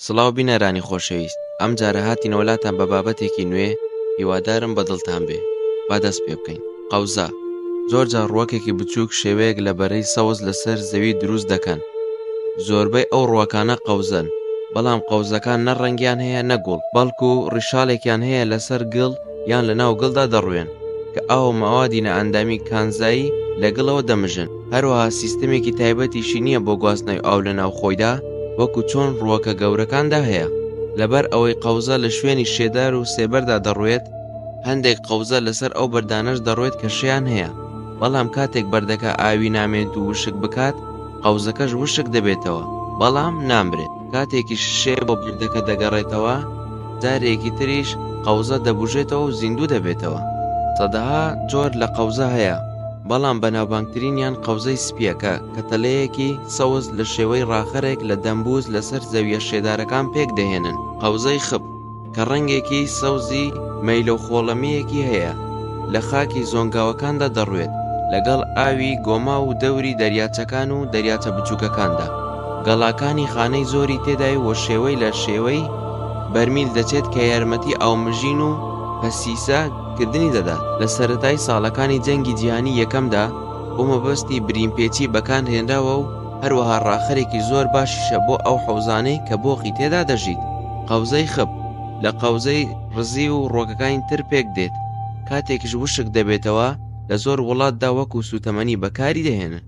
سڵاو بینەرانی خۆشەویست ئەم جارە هاتینەوە لاتان بە بابەتێکی نوێ هیوادارم بە دڵتان بێ با دەست پێ بکەین قەوزە زۆر جار ڕوەکێکی بچووک شێوەیەک لە بەرەی سەوز لەسەر زەوی دروست دەکەن زۆربەی ئەو ڕوەکانە قەوزەن بەڵام قەوزەکان نە ڕەنگیان هەیە نە گوڵ بەڵکو ڕیشاڵێکیان هەیە لەسەر گڵ یان لەناو گڵدا دەڕوێن کە ئاو و مەوادی نائەندامی کانزایی لە گڵەوە دەمژن، هەروەها سیستەمێکی تایبەتیشی نییە بۆ گواستنەوەی ئاو لەناو خۆیدا وەکو چۆن ڕووەکە گەورەکاندا هەیە. لەبەر ئەوەی قەوزە لە شوێنی شێدار و سێبەردا دەڕوێت، هەندێک قەوزە لەسەر ئەو بەردانەش دەڕوێت کە شێیان هەیە، بەڵام کاتێک بەردەکە ئاوی نامێنت و وشک بکات، قەوزەکەش وشک دەبێتەوە، بەڵام نامرێت. کاتێکیش شێ بۆ بەردەکە دەگەڕێتەوە، جارێکی تریش قەوزە دەبوژێتەوە و زیندوو دەبێتەوە. سەدەها جۆر لە قەوزە هەیە، بەڵام بەناوبانگترینیان قەوزەی سپییەکە کە تەلەیەکی سەوز لە شێوەی ڕاخەرێک لە دەمبوز لەسەر زەوییە شێدارەکان پێکدەهێنن. قەوزەی خپ، کە ڕەنگێکی سەوزی مەیلەوخۆڵەمییەکی هەیە، لە خاکی زۆنگاوەکاندا دەڕوێت، لەگەڵ ئاوی گۆماو و دەوری دەریاچەکان و دەریاچە بچووکەکاندا. گەڵاکانی خانەی زۆری تێدای و شێوەی لە شێوەی بەرمیل دەچێت کە یارمەتی ئاومژین و پەسیسە کردنی دەدات. لە سەرەتای ساڵەکانی جەنگی جیهانی یەکەمدا بۆ مەبەستی برینپێچی بەکانهێنراوە و هەروەها ڕاخەرێکی زۆر باشیشە بۆ ئەو حەوزانەی کە بۆقی تێدا دەژیت. قەوزەی خپ، لە قەوزەی ڕزیو و ڕوەکەکانی تر پێک دێت، کاتێکیش وشک دەبێتەوە لە زۆر وڵاتدا وەکو سوتەمەنی بەکاری دەهێنن.